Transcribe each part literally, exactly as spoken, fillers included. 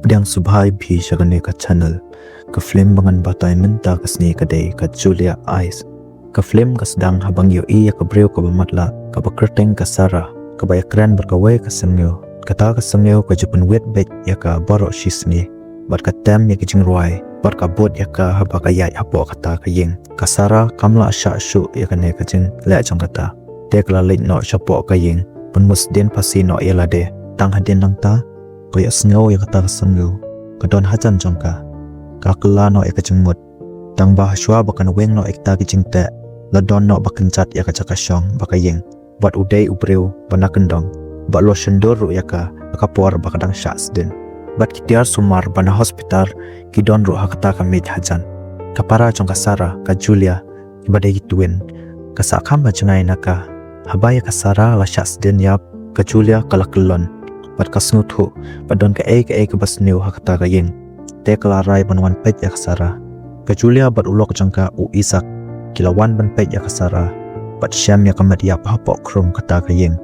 Pdiang sngewbha ïa phi sha kane ka channel. Ka film ba ngan batai mynta ka sngi ka dei ka Julia Eyes. Ka film ka sdang haba ngi ïohi ïa ka briew kaba matlah, kaba kyrteng ka Sarah, kaba ïakren bad kawei ka syngiew. Kata ka syngiew ka ju pynwit beit ïa ka baroh shi sngi, bad ka tem ïa ka jingrwai, bad ka bud ïa ka haba ka ïaid hapoh kata ka ïing. Ka Sarah kam lah shah shuh ïa kane ka jingleh jong kata. Te ka la leit noh shapoh ka ïing, pynmut sdien phasi noh ïa lade. Tang hadien nangta, ka ïohsngew ïa kata ka syngiew ka don hajan jong ka. Ka kylla noh ïa ka jingmut. Tang ba hashwa ba kan weng noh ïa kita ki jingteh, la don noh ba kynjat ïa ka jaka shong bad ka ïing, bad u dei u briew ba na kyndong, bad la shon dur ruh ïa ka ha ka por ba ka dang shah sdien. Bad ki tiar sumar ba na hospital ki don ruh ha kata ka miej hajan. Ka para jong ka Sarah, ka Julia, kiba dei ki twin, ka sah kham la jngai na ka. Haba ïa ka Sarah la shah sdien ïap, ka Julia ka la kyllon, bad ka sngewthuh ba don kaei kaei kaba sniew ha kata ka ïing. Te ka la rai ban wan peit ïa ka Sarah. Ka Julia bad u lok jong ka, u Isaac, ki la wan ban peit ïa ka Sarah, bad shem ïa ka met ïap hapoh khrum kata ka ïing.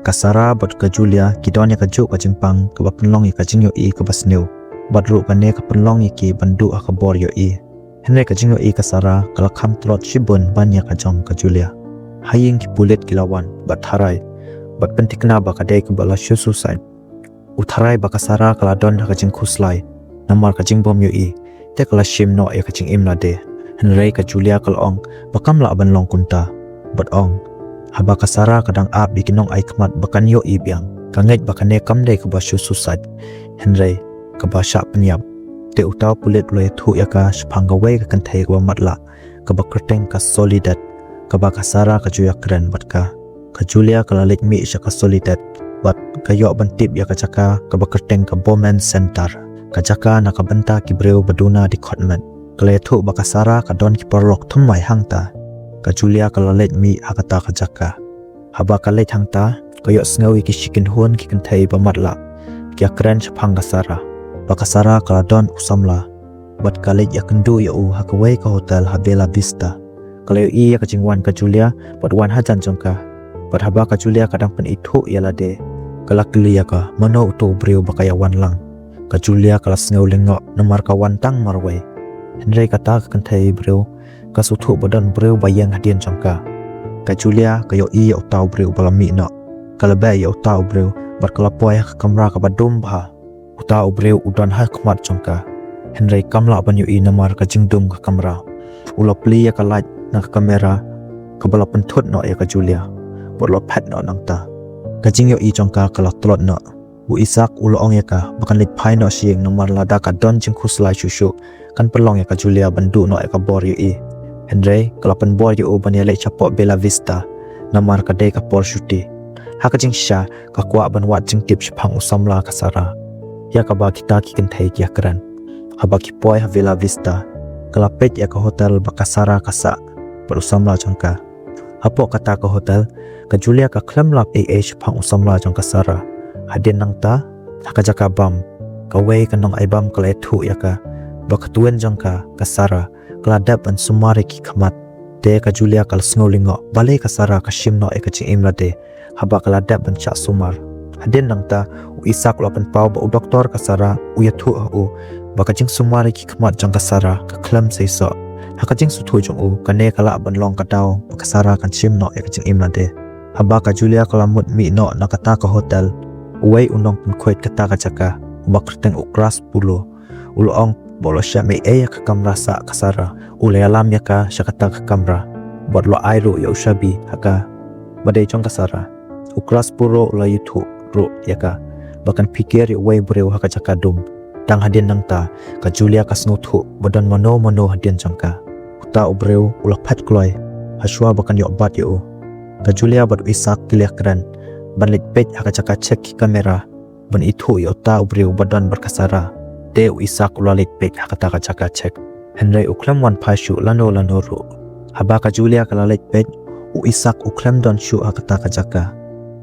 Ka Sarah bad ka Julia ki don ïa kajuh ka jingpang kaba pynlong ïa ka jingïohi kaba sniew, bad ruh kane ka pynlong ïa ki ban duh ha ka bor ïohi. Hynrei ka jingïohi ka Sarah ka la kham tlot shibun ban ïa ka jong ka Julia. Ha ïing ki pulit ki la wan bad tharai, bad pynthikna ba ka dei kaba la shu suicide. U tharai ba ka Sarah ka la don ha ka jingkhuslai namar ka jingbym ïohi, te ka la shim noh ïa ka jingim lade. Hynrei ka Julia ka la ong ba kam lah ban long kumta, bad ong, haba ka Sarah ka dang ap ïa ki nongai khmat ba kan ïohi biang, ka ngeit ba kane kam dei kaba shu suicide, hynrei kaba shah pynïap. Te uta u pulit u la ïathuh ïa ka shaphang kawei ka kynthei kaba matlah, kaba kyrteng ka Soledad, kaba ka Sarah ka ju ïakren bad ka. Ka Julia ka la leit mih sha ka Soledad, bad ka ïoh ban tip ïa ka jaka kaba kyrteng ka Bowman Center, ka jaka na ka bynta ki briew ba duna dkhot met. Ka la ïathuh ba ka Sarah ka don ki paralok thymmai hangta. Ka Julia ka la leit mih ha kata ka jaka. Haba ka leit hangta, ka ïohsngew ïa ki shi kynhun ki kynthei ba matlah ki ïakren shaphang ka Sarah, ba ka Sarah ka la don u samla, bad ka leit ïakynduh ïa u ha kawei ka hotel ha Bella Vista. Ka la ïohi ïa ka jingwan ka Julia bad wan hajan jong ka. Bad haba ka Julia ka dang pynithuh ïa lade, ka la kylli ïa ka mano uto u briew ba ka ïawan lang. Ka Julia ka la sngew lyngngoh namar ka wan tang marwei. Hynrei kata ka kynthei briew ka sngewthuh ba don briew ba ïeng hadien jong ka. Ka Julia ka ïohi ïa uta u briew ba la mih noh. Ka la beh ïa uta u briew bad ka la poi ha ka kamra kaba dum bha. Uta u briew u don ha khmat jong ka, hynrei kam lah ban ïohi namar ka jingdum ka kamra. U la plie ïa ka light na ka kamera kaba la pynthut noh ïa ka Julia, bad u la phet noh nangta. Ka jingïohi jong ka ka la tlot noh. U Isaac u la ong ïa ka ba kan leit phai noh sha ïing namar lada ka don jingkhuslai shuh shuh, kan pynlong ïa ka Julia ban duh noh ïa ka bor ïohi. Hynrei ka la pynbor ïa u ban ïaleit shapoh Bella Vista namar ka dei ka por shuti. Ha ka jingshisha ka kwah ban wad jingtip shaphang u samla ka Sarah, ïa kaba kita ki kynthei ki ïakren. Haba ki poi ha Bella Vista, ka la peit ïa ka hotel ba ka Sarah ka sah bad u samla jong ka. Hapoh kata ka hotel, ka Julia ka khlem lap ei ei shaphang u samla jong ka Sarah. Hadien nangta, ha ka jaka bam, kawei ka nongai bam ka la ïathuh ïa ka ba ka twin jong ka, ka Sarah, ka la dep ban sumar ïa ki khmat. Te ka Julia ka la sngew lyngngoh balei ka Sarah ka shim noh ïa ka jingim lade haba ka la dep ban shah sumar. Hadien nangta, u Isaac u la pynpaw ba u doktor ka Sarah u ïathuh ha u ba ka jingsumar ïa ki khmat jong ka Sarah ka khlem seisoh. Ha ka jingsngewthuh jong u, kane ka lah ban long ka daw ba ka Sarah kan shim noh ïa ka jingim lade. Haba ka Julia ka la mut mih noh na kata ka hotel, uwei u nongpynkhuid kata ka jaka, uba kyrteng u Craspulo, u la ong ba u la shem ei ei ha ka kamra sah ka Sarah. U la ïalam ïa ka sha kata ka kamra, bad u la ai ruh ïa u shabi ha ka ba dei jong ka Sarah. U Craspulo u la ïathuh ruh ïa ka ba kan phikir ïa uwei u briew ha ka jaka dum. Tang hadien nangta, ka Julia ka sngewthuh ba don mano mano hadien jong ka. Uta u briew u la phet kloi hashwa ba kan ïoh bat ïa u. Ka Julia bad u Isaac ki la ïakren ban leit peit ha ka jaka check ki kamera ban ithuh ïa uta u briew ba don bad ka Sarah. Te u Isaac u la leit peit ha kata ka jaka check, hynrei u khlem wan phai shuh lano lano ruh. Haba ka Julia ka la leit peit, u Isaac u khlem don shuh ha kata ka jaka,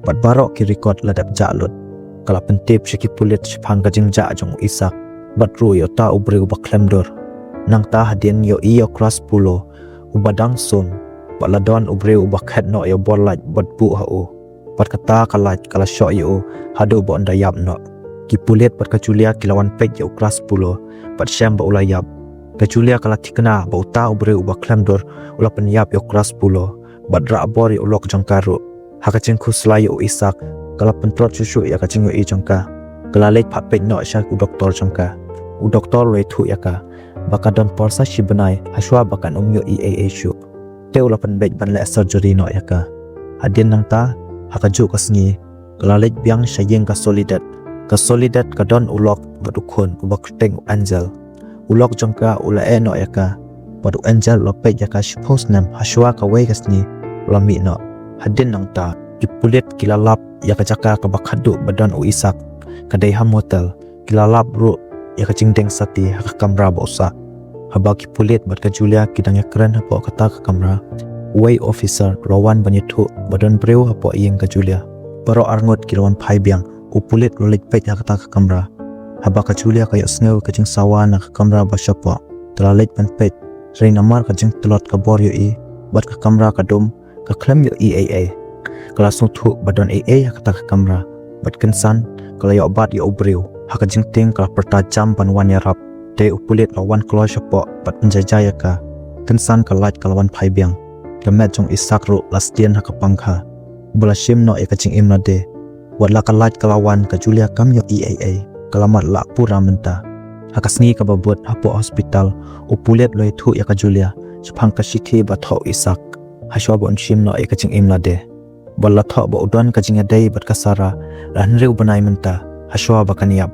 bad baroh ki record la dep jah lut. Ka la pyntip sha ki pulit shaphang ka jingjah jong u Isaac, bad ruh ïa uta u briew ba khlem dur. Nangta hadien ïohi ïa u Craspulo uba dang sum, bad la don u briew uba khet noh ïa u bor light bad buh ha u, bad kata ka light ka la shoh ïa u haduh ba un da ïap noh. Ki pulit bad ka Julia ki la wan peit ïa u Craspolo bad shem ba u la ïap. Ka Julia ka la thikna ba uta u briew uba khlem dur u la pynïap ïa u Craspolo bad rah bor ïa u lok jong ka ruh. Ha ka jingkhuslai ïa u Isak, ka la pyntrot shuh shuh ïa ka jingïohi jong ka. Ka la leit phah peit noh sha u doktor jong ka. U doktor u la ïathuh ïa ka ba ka don por sa shi bnai hashwa ba kan ym ïohi ei ei shuh. Te u la pynbeit ban leh surgery noh ïa ka. Hadien nangta, ha kajuh ka sngi, ka la leit biang sha ïing ka Soledad. Ka Soledad ka don u lok bad u khun uba kyrteng u Angel. U lok jong ka u la eh noh ïa ka bad u Angel u la peit ïa ka shiphew snem hashwa kawei ka sngi u la mih noh. Hadien nangta, ki pulit ki la lap ïa ka jaka kaba khatduh ba don u Isak, ka dei ha motel. Ki la lap ruh ïa ka jingdeng sati ha ka kamra ba u sah. Haba ki pulit bad ka Julia ki dang ïakren hapoh kata ka kamra, uwei u officer u la wan ban ïathuh ba don briew hapoh ïing ka Julia. Baroh arngut ki la wan phai biang, u pulit u la leit peit ha kata ka kamra. Haba ka Julia ka ïohsngew ka jingsawa na ka kamra ba shapoh, ka la leit ban peit. Hynrei namar ka jingtlot ka bor ïohi bad ka kamra ka dum, ka khlem ïohi ei ei. Ka la sngewthuh ba don ei ei ha kata ka kamra bad kynsan ka la ïoh bat ïa u briew. Ha ka jingtieng ka la pyrta jam ban wan ïarap. Te u pulit u la wan kloi shapoh bad pynjaijai ïa ka. Kynsan ka light ka la wan phai biang. Ka met jong u Isak ruh la sdien ha ka pangkha. Ba la shim noh ïa ka jingim lade. Wat la ka light ka la wan, ka Julia kam ïohi ei ei. Ka la mad lah pura mynta. Ha ka sngi kaba bud hapoh hospital, u pulit u la ïathuh ïa ka Julia shaphang ka shithi ba thoh u Isak, hashwa ba un shim noh ïa ka jingim lade. Ba la thoh ba u don ka jingïadei bad ka Sara la hynriew bnai mynta, hashwa ba kan ïap.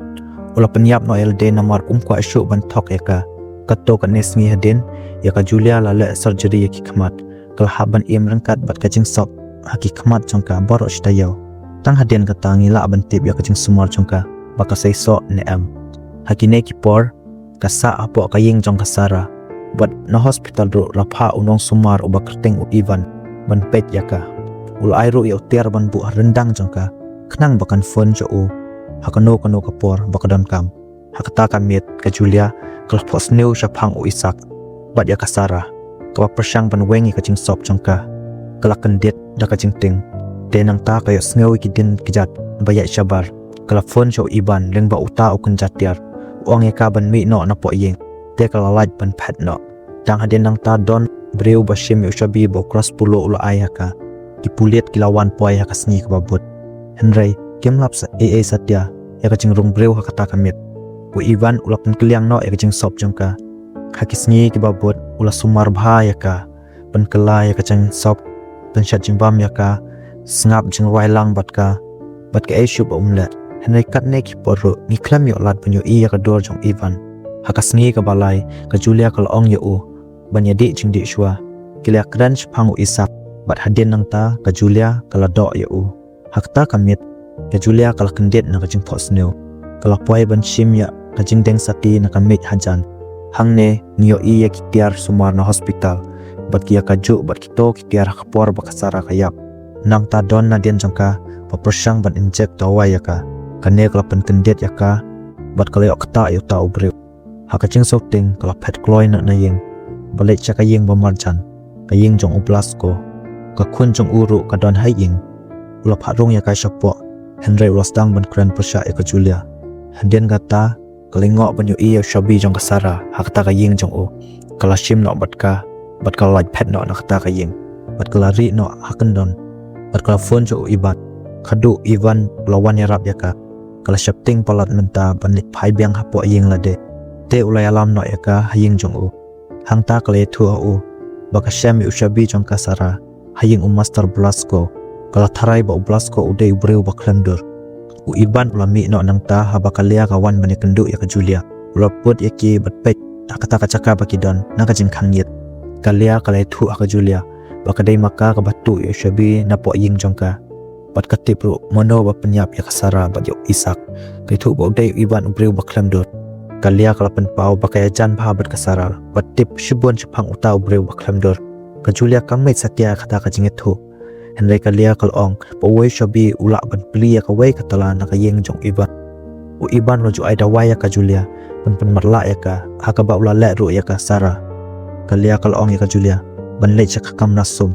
U la pynïap noh ïa lade namar um kwah shuh ban thok ïa ka. Katto katne sngi hadien, ïa ka Julia la leh surgery ïa ki khmat. Ka la hap ban im ryngkat bad ka jingsop ha ki khmat jong ka baroh shi taïew. Tang hadien kata ngi lah ban tip ïa ka jingsumar jong ka ba ka seisoh ne em. Ha kine ki por, ka sah hapoh ka ïing jong ka Sara. Bad na hospital ruh la phah u nongsumar uba kyrteng u Ivan ban peit ïa ka. U la ai ruh ïa u tiar ban buh ha ryndang jong ka, khnang ba kan phone sha u ha kano kano ka por ba ka donkam. Ha kata ka miet ka Julia ka la phohsniew shaphang u Isak bad ïa ka Sara, kaba pyrshang ban weng ïa ka jingsop jong ka. Ka la kyndit da ka jingtieng. Te nangta ka ïohsngew ïa ki dien kjat ba ïaid shabar. Ka la phone sha u Ivan lyngba uta u kynja tiar. U ong ïa ka ban mih noh napoh ïing. Te ka la lait ban phet noh. Tang hadien nangta don briew ba shim ïa u shabi ba u Craspolo u la ai ha ka. Ki pulit ki la wan poi ha ka sngi kaba bud. Hynrei kim lap sa ei ei satia ïa ka jingrung briew ha kata ka miet. U Ivan u la pynkylliang noh ïa ka jingsop jong ka. Ha ki sngi kiba bud u la sumar bha ïa ka. Pynkylla ïa ka jingsop, pynshet jingbam ïa ka, sngap jingrwai lang bad ka, bad kaei shuh ba um leh. Hynrei katne ki por ruh ngi khlem ïoh lad ban ïohi ïa ka dur jong u Ivan. Ha ka sngi kaba lai, ka Julia ka la ong ïa u ban ïadih jingdih shuwa. Ki la ïakren shaphang u Isak, bad hadien nangta ka Julia ka la doh ïa u. Ha kata ka miet, ka Julia ka la kyndit na ka jingphohsniew. Ka la poi ban shim ïa ka jingdeng sati na ka miej hajan. Hangne ngi ïohi ïa ki tiar sumar na hospital, bad ki ïa kajuh bad kito ki tiar ha ka por ba ka Sara ka ïap. Nangta don nadien jong ka ba pyrshang ban injek dawai ïa ka. Kane ka la pynkyndit ïa ka bad ka la ïoh ktah ïa uta u briew. Ha ka jingsheptieng ka la phet kloi noh na ïing, ba leit sha ka ïing ba marjan, ka ïing jong u Blasko. Ka khun jong u ruh ka don ha ïing. U la phah rung ïa ka shapoh, hynrei u la sdang ban kren pyrshah ïa ka Julia. Hadien kata, ka la ïoh ban ïohi ïa u shabi jong ka Sara ha kata ka ïing jong u. Ka la shim noh bad ka, bad ka la lait phet noh na kata ka ïing, bad ka la rieh noh ha kyndon, bad ka la phone sha u Ivan. Khatduh u Ivan u la wan ïarap ïa ka, ka la sheptieng palat mynta ban leit phai biang hapoh ïing lade. Te u la ïalam noh ïa ka ha ïing jong u. Hangta ka la ïathuh ha u ba ka shem ïa u shabi jong ka Sara ha ïing u Master Blasko. Ka la tharai ba u Blasko u dei u briew ba khlem dur. U Ivan u la mih noh nangta haba ka Lia ka wan ban ïakynduh ïa ka Julia. U la put ïa ki bad peit ha kata ka jaka ba ki don na ka jingkhang ïit. Ka Lia ka la ïathuh ha ka Julia ba ka dei ma ka kaba tuh ïa u shabi napoh ïing jong ka. Bad ka tip ruh mano ba pynïap ïa ka Sara bad ïa u Isak. Ka ïathuh ba u dei u Ivan u briew ba khlem dur. Ka Lia ka la pynpaw ba ka ïajan bha bad ka Sara, bad tip shibun shaphang uta u briew ba khlem dur. Ka Julia kam ngeit satia kata ka jingïathuh. Hynrei ka Lia ka la ong ba uwei u shabi u lah ban plie ïa kawei ka tala na ka ïing jong u Ivan. U Ivan u la ju ai dawai ïa ka Julia ban pynmatlah ïa ka, ha kaba u la leh ruh ïa ka Sara. Ka Lia ka la ong ïa ka Julia ban leit sha ka kamra sum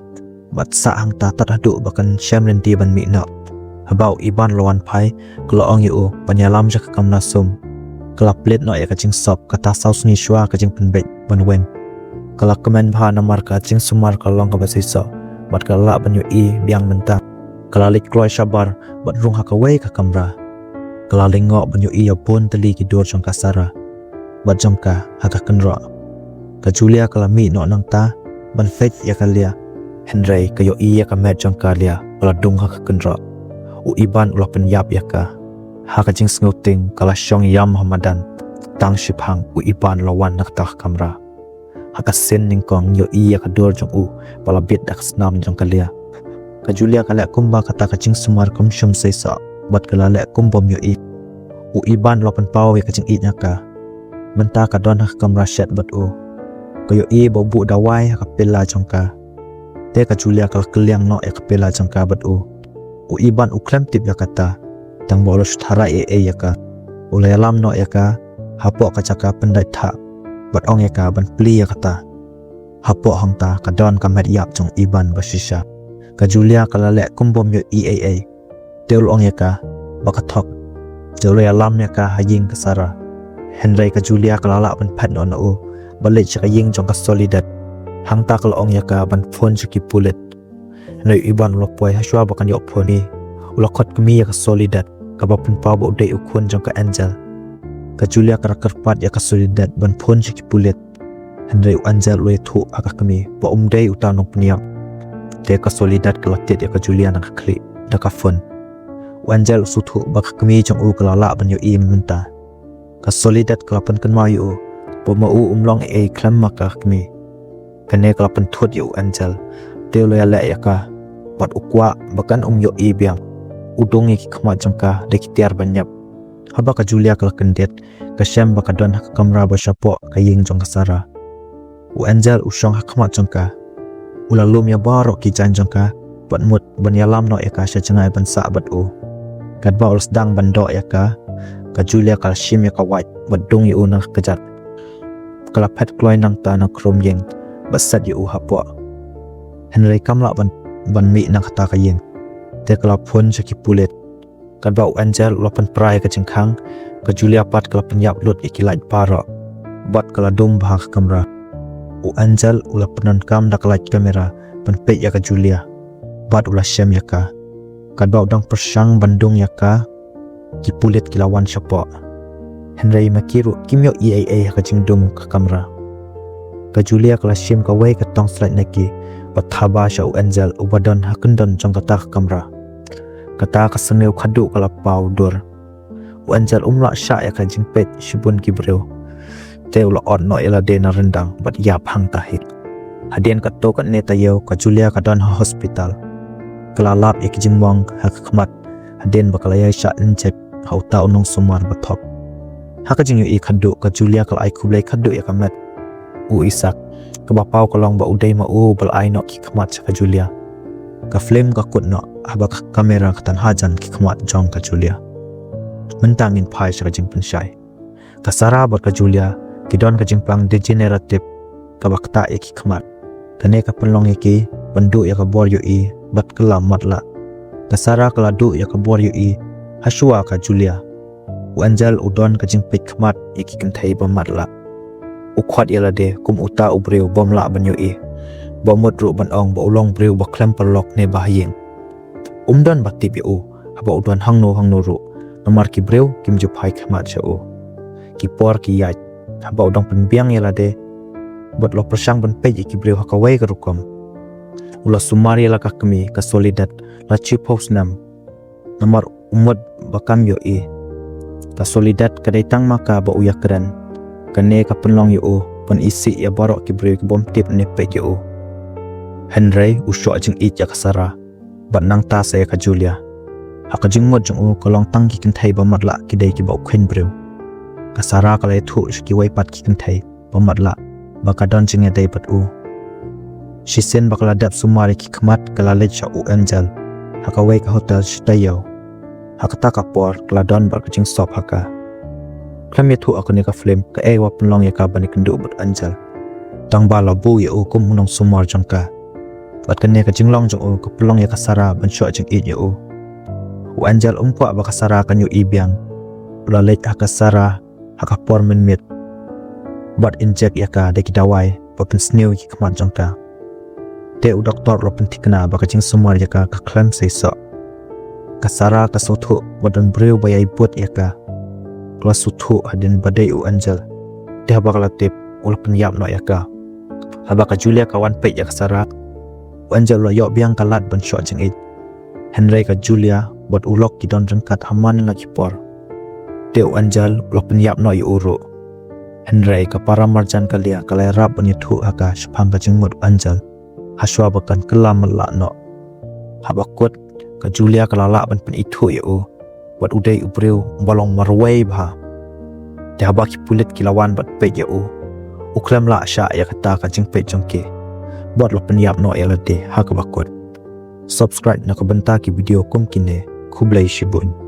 bad sah hangta tad haduh ba kan shem lynti ban mih noh. Haba u Iban u la wan phai, ka la ong ïa u ban ïalam sha ka kamra sum. Ka la plie noh ïa ka jingsop, kata saw sngi shuwa ka jingpynbeit ban wan. Ka la kmen bha namar ka jingsumar ka long kaba shisha, bad ka la lah ban ïohi biang mynta. Ka la leit kloi shabar bad rung ha kawei ka kamra. Ka la lyngngoh ban ïohi ïa bun tylli ki dur jong ka Sara bad jong ka ha ka kynroh. Ka Julia ka la mih noh nangta ban peit ïa ka Lia. Hynrei ka ïohi ïa ka met jong ka Lia ba la dung ha ka kynroh. U Iban u la pynïap ïa ka. Ha ka jingsngewtieng ka la shong ïam ha madan. Tang shipang u Iban u la wan na kata ka kamra. Ha ka sien nyngkong ngi ïohi ïa ka dur jong u ba la biit da ka snam jong ka Lia. Ka Julia ka leh kumba kata ka jingsumar kam shym shisha bad ka la leh kum bym ïohi. U Iban u la pynpaw ïa ka jingïeit na ka. Mynta ka don ha ka kamra shet bad u. Ka ïohi ba u buh dawai ha ka pila jong ka. Te ka Julia ka la kylliang noh ïa ka pila jong ka bad u. U Iban u khlem tip ïa kata. Tang ba u la shu tharai ei ei ïa ka. U la ïalam noh ïa ka hapoh ka jaka pyndait thah bad ong ïa ka ban plie ïa kata. Hapoh hangta ka don ka met ïap jong u Iban ba shisha. Ka Julia ka la leh kum bym ïohi ei ei. Te u la ong ïa ka ba ka thok. Te u la ïalam ïa ka ha ïing ka Sara. Hynrei ka Julia ka la lah ban phet noh na u bad leit sha ka ïing jong ka Soledad. Hangta ka la ong ïa ka ban phone sha ki pulit. Hynrei u Iban u la poi ha shuwa ba kan ïoh phone. U la khot kmie ïa ka Soledad, kaba pynpaw ba u dei u khun jong ka Angel. Ka Julia ka la kyrpad ïa ka Soledad ban phone sha ki pulit. Hynrei u Angel u la ïathuh ha ka kmie ba um dei uta u nongpynïap. Te ka Soledad ka la tied ïa ka Julia na ka khlieh da ka phone. U Angel u sngewthuh ba ka kmie jong u ka la lah ban ïohi mynta. Ka Soledad ka la pynkynmaw ïa u ba ma u um long ei ei khlem ma ka kmie. Kane ka la pynthut ïa u Angel. Te u la ïaleh ïa ka bad u kwah ba kan ym ïohi biang. U dung ïa ki khmat jong ka da ki tiar ba ñiap. Haba ka Julia ka la kyndit, ka shem ba ka don ha ka kamra ba shapoh ka ïing jong ka Sara. U Angel u shong ha khmat jong ka. U la lum ïa baroh ki jaiñ jong ka bad mut ban ïalam noh ïa ka sha jngai ban sah bad u. Katba u la sdang ban doh ïa ka, ka Julia ka la shim ïa ka wait bad dung ïa u na ka kjat. Ka la phet kloi nangta na khrum ïing bad set ïa u hapoh. Hynrei kam lah ban, ban mih na kata ka ïing. Te ka la phone sha ki pulit. Katba u Angel u la pynpra ïa ka jingkhang, ka Julia pat ka la pynïap lut ïa ki light baroh bad ka la dum bha ha ka kamra. U Angel u la pyndonkam da ka light camera ban peit ïa ka Julia bad u la shem ïa ka. Katba u dang pyrshang ban dung ïa ka, ki pulit ki la wan shapoh. Hynrei ma ki ruh kim ïohi ei ei ha ka jingdum ka kamra. Ka Julia ka la shim kawei ka tong slait na ki bad thaba sha u Angel uba don ha kyndon jong kata ka kamra. Kata ka sngewbha khadduh ka la paw dur. U Angel um lah shah ïa ka jingpeit shibun ki briew. Te u la ot noh ïa lade na ryndang bad ïap hangta hi. Hadien katto katne taïew ka Julia ka don ha hospital. Ka la lap ïa ki jingmong ha ka khmat hadien ba ka la ïai shah injek ha uta u nongsumar ba thok. Ha ka jingïohi khadduh ka Julia ka la ai khublei khadduh ïa ka met u Isak, kaba paw ka long ba u dei ma u ba la ai noh ki khmat sha ka Julia. Ka film ka kut noh haba ka kamera ka tan hajan ki khmat jong ka Julia. Mynta ngin phai sha ka jingpynshai. Ka Sara bad ka Julia ki don ka jingpang degenerative kaba ktah ïa ki khmat. Kane ka pynlong ïa ki ban duh ïa ka bor ïohi bad kylla matlah. Ka Sara ka la duh ïa ka bor ïohi ha shuwa ka Julia. U Angel u don ka jingpeit khmat ïa ki kynthei ba matlah. U khot ïa lade kum uta u briew bym lah ban ïohi. Ba mut ruh ban ong ba u long briew ba khlem paralok ne ba ha ïing. Um don ba tip ïa u haba u don hangno hangno ruh. Namar ki briew kim ju phai khmat sha u. Ki por ki ïaid haba u dang pynbiang ïa lade bad u la pyrshang ban peit ïa ki briew ha kawei ka rukom. U la sumar ïa la ka kmie ka Soledad la shiphew snem. Namar u mut ba kam ïohi. Ka Soledad ka dei tang ma ka ba u ïakren. Kane ka pynlong ïa u ban isih ïa baroh ki briew ki bym tip ne peit ïa u. Hynrei u shoh jingïeit ïa ka Sara bad nangta sa ïa ka Julia. Ha ka jingmut jong u ka long tang ki kynthei ba matlah ki dei kiba u kheiñ briew. Ka Sara ka la ïathuh sha kiwei pat ki kynthei ba matlah ba ka don jingïadei bad u. Shisien ba ka la dep sumar ïa ki khmat ka la leit sha u Angel ha kawei ka hotel shi taïew. Ha kata ka por ka la don bad ka jingsop ha ka. Khlem ïathuh ha kane ka film kaei ba pynlong ïa ka ban ïakynduh bad u Angel. Tang ba la buh ïa u kum u nongsumar jong ka. Bad kane ka jinglong jong u ka pynlong ïa ka Sara ban shoh jingïeit ïa u. U U Angel um kwah ba ka Sara kan ïohi biang. U la leit ha ka Sara ha ka por mynmiet bad injek ïa ka da ki dawai ba pynsniew ïa ki khmat jong ka. Te u doktor u la pynthikna ba ka jingsumar ïa ka ka khlem seisoh. Ka Sara ka sngewthuh ba don briew ba ïai bud ïa ka. Ka la sngewthuh hadien ba dei u Angel. Te haba ka la tip, u la pynïap noh ïa ka. Haba ka Julia ka wan peit ïa ka Sara, u Angel u la ïoh biang ka lad ban shoh jingïeit. Hynrei ka Julia bad u lok ki don ryngkat ha man la ki por. Te u Angel u la pynïap noh ïa u ruh. Hynrei ka para marjan ka Lia ka la ïarap ban ïathuh ha ka shaphang ka jingmut u Angel. Hashwa ba kan kylla matlah noh. Haba kut, ka Julia ka la lah ban pynithuh ïa u. Bad u dei u briew ba long marwei bha. Te haba ki pulit ki la wan bad peit ïa u, u khlem lah shah ïa kata ka jingpeit jong ki. Bad la pynïap noh ïa lade ha kaba kut. Subscribe na ka bynta ki video kum kine. Khublei shibun.